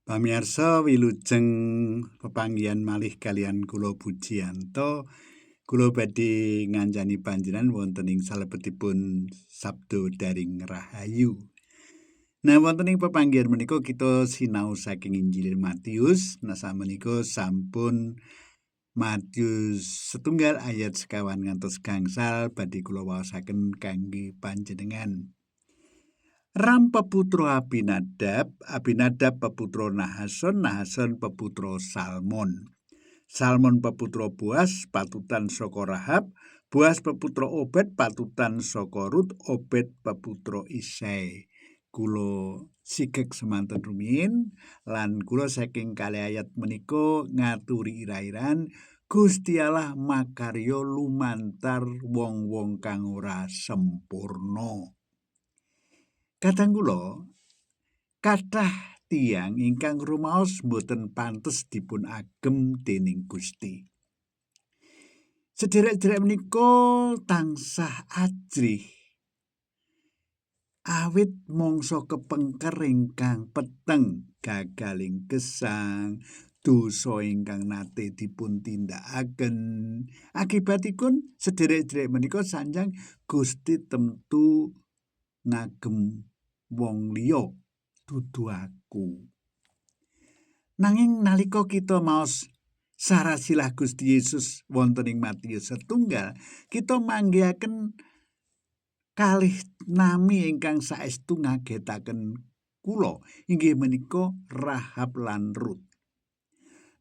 Pamirsa, wilujeng pepanggihan malih kaliyan kula Pujiyanto. Kula badhe ngancani panjenengan wonten ing salebetipun Sabdo Daring Rahayu. Nah, wonten ing pepanggihan menika kita sinau saking Injil Matius. Nah, samenika sampun Matius 1 ayat 1 ngantos 5 badhe kula waosaken kangge panjenengan. Ram peputra Abinadab, Abinadab peputra Nahason, Nahason peputra Salmon. Salmon peputra Boas, patutan saka Rahab, Boas peputra Obed, patutan saka Rut, Obed peputra Isai. Kula sigek semanten rumiyin lan kula saking kalih ayat menika ngaturi ira-iran Gusti Allah makarya lumantar wong-wong kang ora sempurna. Kadang kula kathah tiyang ingkang rumaos mboten pantes dipun agem dening Gusti. Sederek-sederek menika tansah ajrih awit mangsa kepengker ingkang peteng, gagaling gesang, dosa ingkang nate dipun tindakaken. Akibatipun sederek-sederek menika sanjang Gusti temtu ngagem wong liya, dudu aku. Nanging nalika kita maos sarasilah Gusti Yesus wonten ing Matius 1, kita manggihaken kalih nami ingkang saestu ngagetaken kula, inggih menika Rahab lan Rut.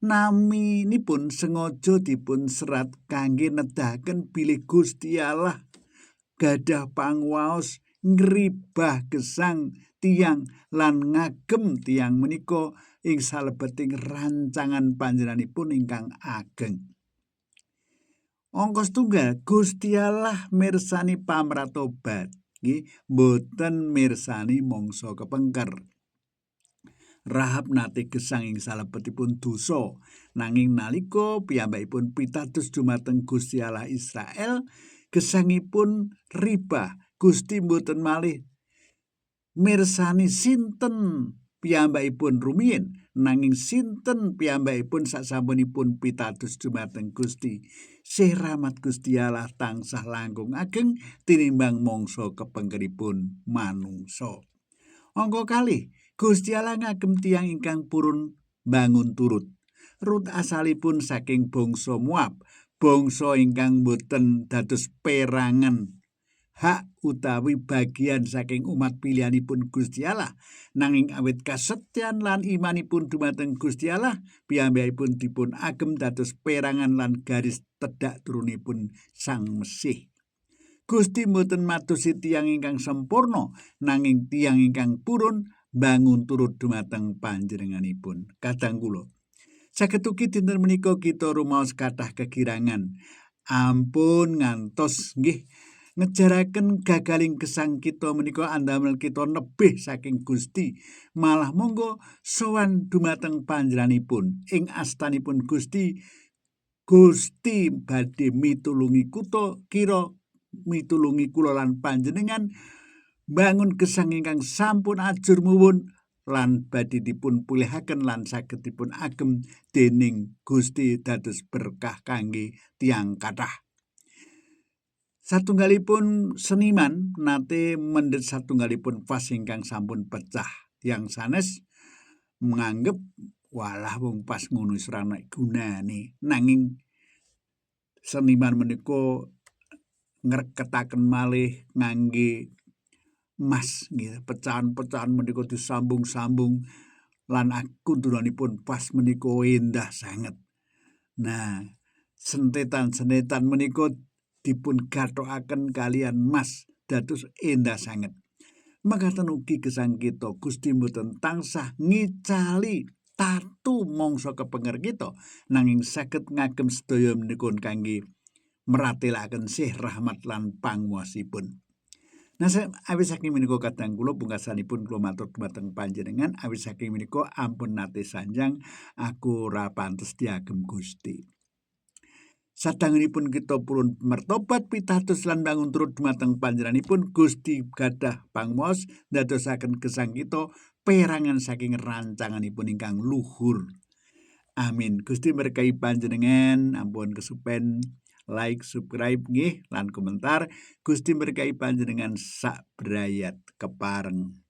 Naminipun sengaja dipun serat kangge nedahaken bilih Gusti Allah gadah panguwaos ngribah gesang tiyang lan ngagem tiyang menika ing salebeting rancangan panjenenganipun ingkang ageng. Angka setunggal, Gusti Allah mirsani pamratobat, nggih, mboten mirsani mangsa kepengker. Rahab nate gesang ing salebetipun dosa, nanging nalika piyambakipun pitados dumateng Gusti Allah Israel, gesangipun ribah. Gusti mboten malih mirsani sinten piyambakipun rumiyin, nanging sinten piyambakipun sasampunipun pitados dumateng Gusti. Sih rahmat Gusti Allah tansah langkung ageng tinimbang mangsa kepengkeripun manungsa. Angka kalih, Gusti Allah ngagem tiyang ingkang purun bangun turut. Rut asalipun saking bangsa Moab, bangsa ingkang boten dados perangan hak utawi bagian saking umat pilihanipun Gusti Allah, nanging awit kasetyan lan imanipun dumateng Gusti Allah, piyambakipun dipun agem dados perangan lan garis tedhak turunipun Sang Mesih. Gusti mboten madosi tiyang ingkang sempurna, nanging tiyang ingkang purun bangun turut dumateng panjenenganipun. Kadang kula saged ugi dinten menika kita rumaos kathah kegirangan. Ampun ngantos nggih ngejaraken gagaling gesang kita menika andamel kita nebih saking Gusti. Malah monggo sowan dumateng panjenenganipun ing astanipun Gusti. Gusti badhe mitulungi kutha kira mitulungi kula lan panjenengan bangun gesang ingkang sampun ajur muwun lan badhe dipun pulihaken lan saged dipun agem dening Gusti dados berkah kangge tiyang kathah. Satunggalipun seniman nate mendhet satunggalipun vas ingkang sampun pecah. Tiyang sanes menganggep walah wong pas ngono wis ora ana gunane. Nanging seniman menika ngreketaken malih ngangge emas, nggih, pecahan-pecahan menika disambung-sambung lan akundunanipun pas menika endah sanget. Nah, sentetan-sentetan menika dipun gathokaken kalian mas dados endah sanget. Makaten ugi gesang kita, Gusti mboten tansah ngicali tatu mangsa kepenger kita, nanging saged ngagem sedaya menika kangge meratelaken sih rahmat lan panguwasipun. Nah, awit saking menika kadang kula pungkasanipun kula matur dumateng panjenengan, awit saking menika ampun nate sanjang aku ora pantes diagem Gusti. Sadangunipun kita purun mertobat pitados lan bangun turut dumateng panjenenganipun, Gusti gadah panguwas ndadosaken gesang kita Perangan saking rancanganipun ingkang luhur. Amin. Gusti berkahi panjenengan, ampun kesupen like, subscribe nggih lan komentar. Gusti berkahi panjenengan sak brayat kepareng.